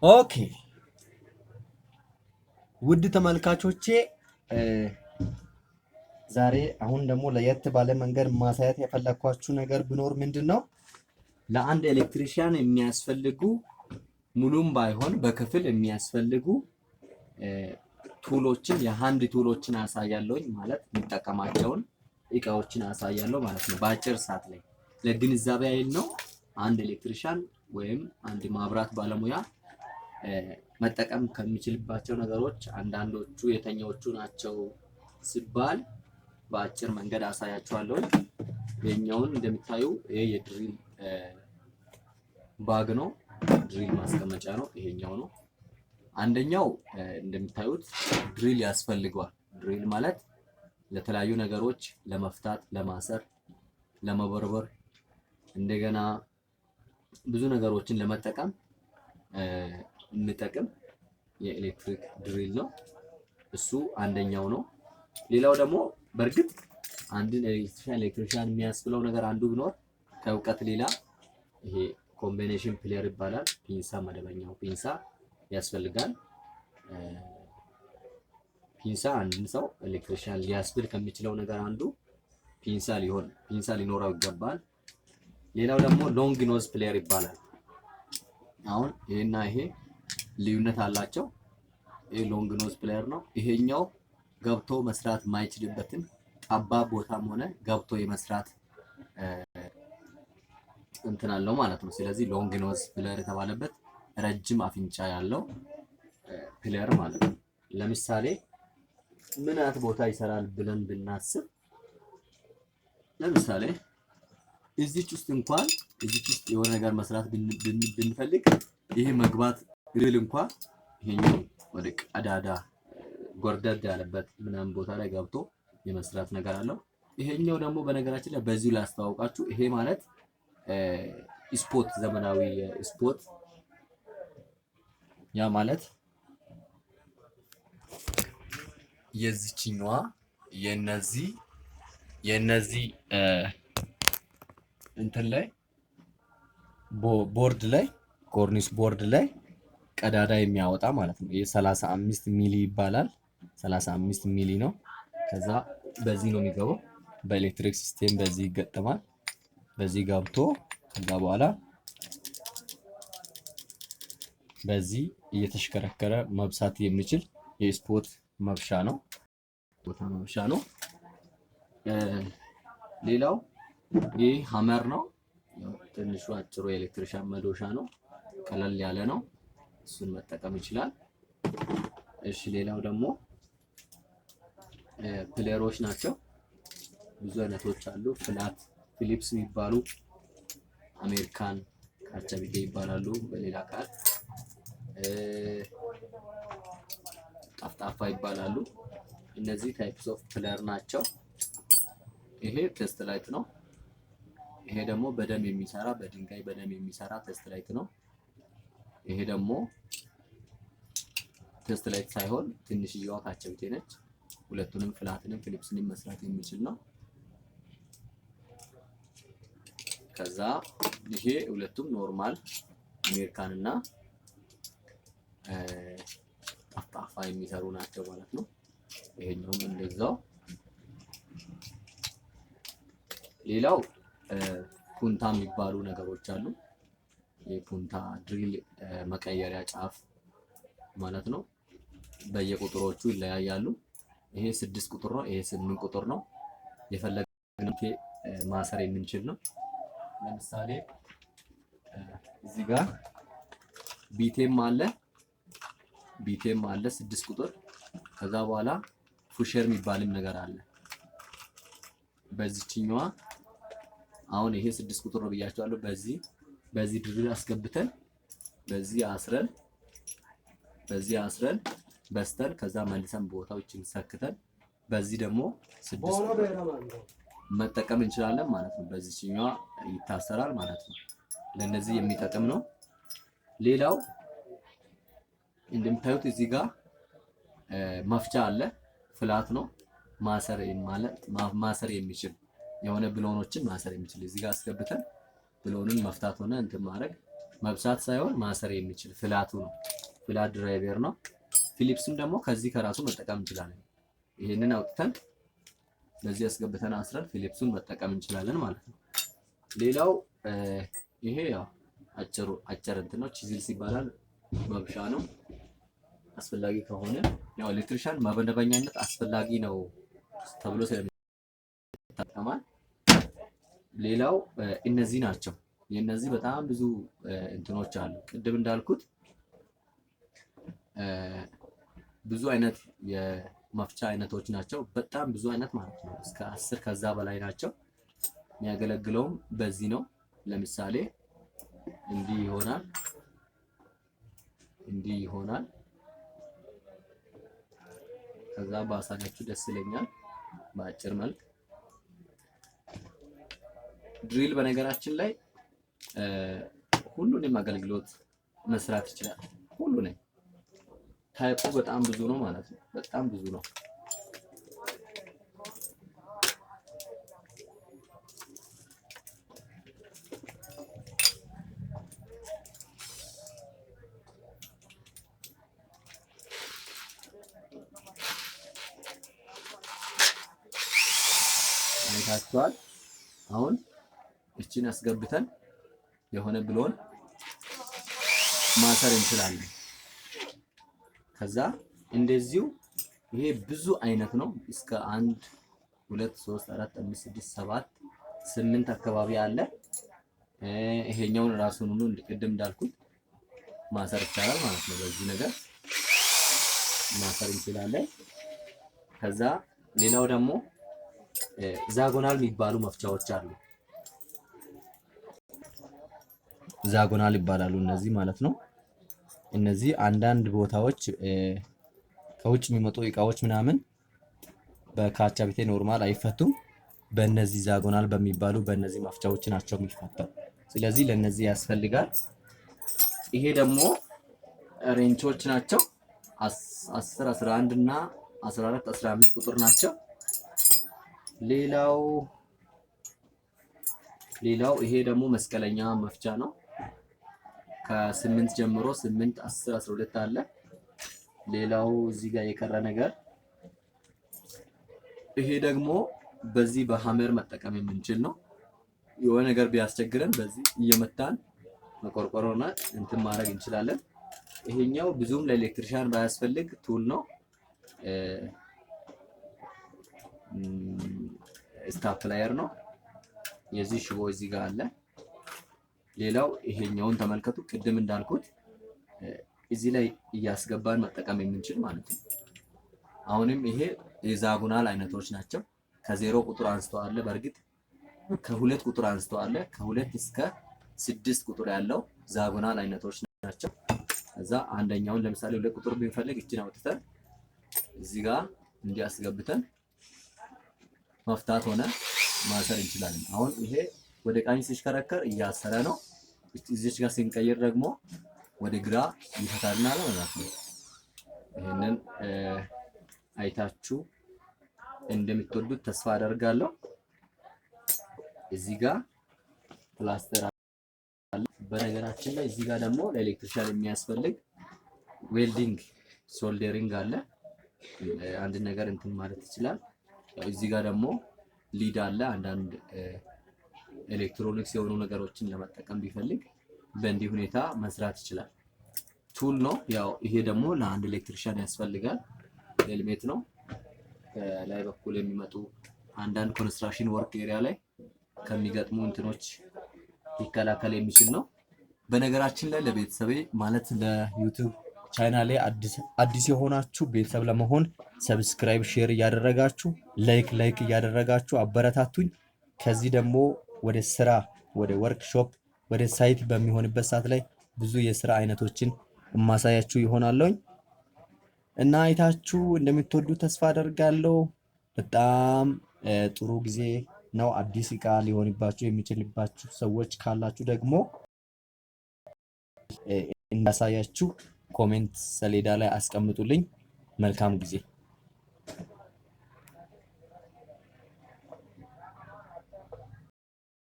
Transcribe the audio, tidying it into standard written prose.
Okay፣ ውድ ተመልካቾቼ፣ ዛሬ አሁን ደግሞ ለየት ባለ መንገድ ማሳየት የፈለኳችሁ ነገር ቢኖር ምንድን ነው? ለአንድ electrician የሚያስፈልጉ፣ ሙሉም ባይሆን በክፍል የሚያስፈልጉ tool ኦችን፣ የ hand tool ኦችን አሳያለሁኝ፣ ማለት የሚጠቀማቸውን እቃዎችን አሳያለሁ ማለት ነው። በአጭር ሰዓት ላይ ለግንዛቤ ያህል ነው። አንድ electrician ወይም አንድ ማብራት ባለሙያ መጠቀም ከሚችልባቸው ነገሮች አንዳንዶቹ የትኞቹ ናቸው ሲባል በአጭር መንገድ አሳያችኋለሁ። ይሄኛውን እንደምታዩ ይሄ የ drill bag ነው። Drill ማስቀመጫ ነው። ይሄኛው ነው። አንደኛው እንደምታዩት drill ያስፈልገዋል። Drill ማለት ለተለያዩ ነገሮች ለመፍታት፣ ለማሰር፣ ለመቦርቦር፣ እንደገና ብዙ ነገሮችን ለመጠቀም የሚጠቅም የኤሌክትሪክ drill ነው። እሱ አንደኛው ነው። ሌላው ደግሞ በእርግጥ አንድን electrician የሚያስብለው ነገር አንዱ ቢኖር ከእውቀት ሌላ ይሄ combination plier ይባላል። ፒንሳ፣ መደበኛው ፒንሳ ያስፈልጋል። ፒንሳ አንድን ሰው electrician ሊያስብል ከሚችለው ነገር አንዱ ፒንሳ ሊኖረው ይገባል። ሌላው ደግሞ long nose plier ይባላል። አሁን ይሄና ይሄ ልዩነት አላቸው። ይሄ long nose plier ነው። ይሄኛው ገብቶ መስራት የማይችልበትን ጠባብ ቦታም ሆነ ገብቶ የመስራት እንትን አለው ማለት ነው። ስለዚህ long nose plier የተባለበት ረጅም አፍንጫ ያለው plier ማለት ነው። ለምሳሌ ምን አይነት ቦታ ይሰራል ብለን ብናስብ፣ ለምሳሌ እዚች ውስጥ እንኳን፣ እዚች ውስጥ የሆነ ነገር መስራት ብንፈልግ ይሄ መግባት drill እንኳን ይሄኛው ወደ ቀዳዳ ጎርደድ ያለበት ምናምን ቦታ ላይ ገብቶ የመስራት ነገር አለው። ይሄኛው ደግሞ በነገራችን ላይ በዚሁ ላስተዋውቃችሁ፣ ይሄ ማለት spot፣ ዘመናዊ spot፣ ያ ማለት የዚችኛዋ የነዚህ እንትን ላይ፣ ቦርድ ላይ፣ ኮርኒስ ቦርድ ላይ ቀዳዳ የሚያወጣ ማለት ነው። ይሄ 35 ሚሊ ይባላል። 35 ሚሊ ነው። ከዛ በዚህ ነው የሚገባው። በኤሌክትሪክ system በዚህ ይገጠማል። በዚህ ገብቶ ከዛ በኋላ በዚህ እየተሽከረከረ መብሳት የሚችል የ spot መብሻ ነው። ቦታ መብሻ ነው። ሌላው ይህ hammer ነው። ትንሹ አጭሩ የ electrician መዶሻ ነው። ቀለል ያለ ነው። እሱን መጠቀም ይችላል። እሺ፣ ሌላው ደግሞ plier ኦች ናቸው። ብዙ አይነቶች አሉ። Flat፣ Phillips የሚባሉ፣ አሜሪካን ካቻቢቴ ይባላሉ በሌላ ቃል፣ ጠፍጣፋ ይባላሉ። እነዚህ types of plier ናቸው። ይሄ test light ነው። ይሄ ደግሞ በደም የሚሰራ፣ በድንጋይ በደም የሚሰራ test light ነው። ይሄ ደግሞ test light ሳይሆን ትንሽየዋ ካቻቢቴ ነች። ሁለቱንም flat ንም Phillips ንም መስራት የሚችል ነው። ከዛ ይሄ ሁለቱም normal አሜሪካን እና ጠፍጣፋ የሚሰሩ ናቸው ማለት ነው። ይሄኛውም እንደዛው። ሌላው ፑንታ የሚባሉ ነገሮች አሉ። የፑንታ drill መቀየሪያ ጫፍ ማለት ነው። በየቁጥሮቹ ይለያያሉ። ይሄ 6 ቁጥር ነው። ይሄ 8 ቁጥር ነው። የፈለግነው ማሰር የምንችል ነው። ለምሳሌ እዚህ ጋር ቢቴም አለ፣ ቢቴም አለ 6 ቁጥር። ከዛ በኋላ ፉሸር የሚባልም ነገር አለ። በዚችኛዋ አሁን ይሄ 6 ቁጥር ነው ብያቸዋለሁ። በዚህ drill አስገብተን በዚህ አስረን በስተን ከዛ መልሰን ቦታዎችን ሰክተን በዚህ ደግሞ 6 ቁጥር መጠቀም እንችላለን ማለት ነው። በዚችኛዋ ይታሰራል ማለት ነው። ለነዚህ የሚጠቅም ነው። ሌላው እንደምታዩት እዚህ ጋር መፍቻ አለ። Flat ነው። ማሰር ማለት ማሰር የሚችል፣ የሆነ ብሎኖችን ማሰር የሚችል፣ እዚህ ጋር አስገብተን ብሎንን መፍታት ሆነ እንትን ማድረግ መብሳት ሳይሆን ማሰር የሚችል flat ኡ ነው። Flat driver ነው። Phillips ም ደግሞ ከዚህ ከራሱ መጠቀም እንችላለን። ይሄንን አውጥተን በዚህ አስገብተን አስረን Phillips ኡን መጠቀም እንችላለን ማለት ነው። ሌላው ይሄ ያው አጭሩ አጭር እንትን ነው፣ chisels ይባላል። መብሻ ነው። አስፈላጊ ከሆነ ያው electrician በመደበኛነት አስፈላጊ ነው ተብሎ ስለሚጠቀማል። ሌላው እነዚህ ናቸው። የእነዚህ በጣም ብዙ እንትኖች አሉ። ቅድም እንዳልኩት ብዙ አይነት የመፍቻ አይነቶች ናቸው። በጣም ብዙ አይነት ማለት ነው። እስከ 10 ከዛ በላይ ናቸው። የሚያገለግለውም በዚህ ነው። ለምሳሌ እንዲህ ይሆናል፣ እንዲህ ይሆናል። ከዛ ባሳያችሁ ደስ ይለኛል በአጭር መልክ። Drill በነገራችን ላይ ሁሉንም አገልግሎት መስራት ይችላል። ሁሉንም type ኡ በጣም ብዙ ነው ማለት ነው። በጣም ብዙ ነው። አይታችኋል። አሁን እችን አስገብተን የሆነ ብሎን ማሰር እንችላለን። ከዛ እንደዚሁ ይሄ ብዙ አይነት ነው። እስከ 1 2 3 4 5 6 7 8 አካባቢ አለ። ይሄኛውን ራሱን ሁሉ ቅድም እንዳልኩት ማሰር ይቻላል ማለት ነው። በዚህ ነገር ማሰር እንችላለን። ከዛ ሌላው ደግሞ ዛጎናል የሚባሉ መፍቻዎች አሉ። ዛጎናል ይባላሉ እነዚህ ማለት ነው። እነዚህ አንዳንድ ቦታዎች ከውጭ የሚመጡ እቃዎች ምናምን በካቻቢቴ normal አይፈቱም። በእነዚህ ዛጎናል በሚባሉ በእነዚህ መፍቻዎች ናቸው የሚፈታው። ስለዚህ ለእነዚህ ያስፈልጋል። ይሄ ደግሞ wrench ኦች ናቸው። 10፣ 11 እና 14፣ 15 ቁጥር ናቸው። ሌላው ሌላው ይሄ ደግሞ መስቀለኛ መፍቻ ነው። ከስምንት ጀምሮ 8፣ 10፣ 12 አለ። ሌላው እዚህ ጋር የቀረ ነገር ይሄ ደግሞ በዚህ በ hammer መጠቀም የምንችል ነው። የሆነ ነገር ቢያስቸግረን በዚህ እየመታን መቆርቆሮና እንትን ማድረግ እንችላለን። ይሄኛው ብዙም ለ electrician ባያስፈልግ tool ነው። Stapler ነው። የዚህ ሽቦ እዚህ ጋር አለ። ሌላው ይሄኛውን ተመልከቱ። ቅድም እንዳልኩት እዚህ ላይ እያስገባን መጠቀም የምንችል ማለት ነው። አሁንም ይሄ የዛጉናል አይነቶች ናቸው። ከዜሮ ቁጥር አንስቶ አለ። በእርግጥ ከሁለት ቁጥር አንስቶ አለ። ከሁለት እስከ ስድስት ቁጥር ያለው ዛጉናል አይነቶች ናቸው። ከዛ አንደኛውን ለምሳሌ ሁለት ቁጥር ብንፈልግ እችን አውጥተን እዚህ ጋር እንዲያስገብተን መፍታት ሆነ ማሰር እንችላለን። አሁን ይሄ ወደ ቀኝ ሲሽከረከር እያሰረ ነው። እዚች ጋር ስንቀይር ደግሞ ወደ ግራ ይፈታልናል ማለት ነው። ይህንን አይታችሁ እንደምትወዱት ተስፋ አደርጋለሁ። እዚህ ጋር ፕላስተር አለ። በነገራችን ላይ እዚህ ጋር ደግሞ ለ electrician የሚያስፈልግ welding soldering አለ። አንድ ነገር እንትን ማለት ይችላል። እዚህ ጋር ደግሞ lead አለ። አንዳንድ ኤሌክትሮኒክስ የሆኑ ነገሮችን ለመጠቀም ቢፈልግ በእንዲህ ሁኔታ መስራት ይችላል። Tool ነው። ያው ይሄ ደግሞ ለአንድ electrician ያስፈልጋል። ሄልሜት ነው። ከላይ በኩል የሚመጡ አንዳንድ construction work area ላይ ከሚገጥሙ እንትኖች ሊከላከል የሚችል ነው። በነገራችን ላይ ለቤተሰቤ ማለት ለ YouTube channel ላይ አዲስ የሆናችሁ ቤተሰብ ለመሆን subscribe፣ share እያደረጋችሁ like like እያደረጋችሁ አበረታቱኝ። ከዚህ ደግሞ ወደ ስራ ወደ ወርክሾፕ ወደ site በሚሆንበት ሰዓት ላይ ብዙ የስራ አይነቶችን የማሳያችሁ ይሆናለኝ እና አይታችሁ እንደምትወዱ ተስፋ አደርጋለሁ። በጣም ጥሩ ጊዜ ነው። አዲስ እቃ ሊሆንባችሁ የሚችልባችሁ ሰዎች ካላችሁ ደግሞ እንዳሳያችሁ comment ሰሌዳ ላይ አስቀምጡልኝ። መልካም ጊዜ።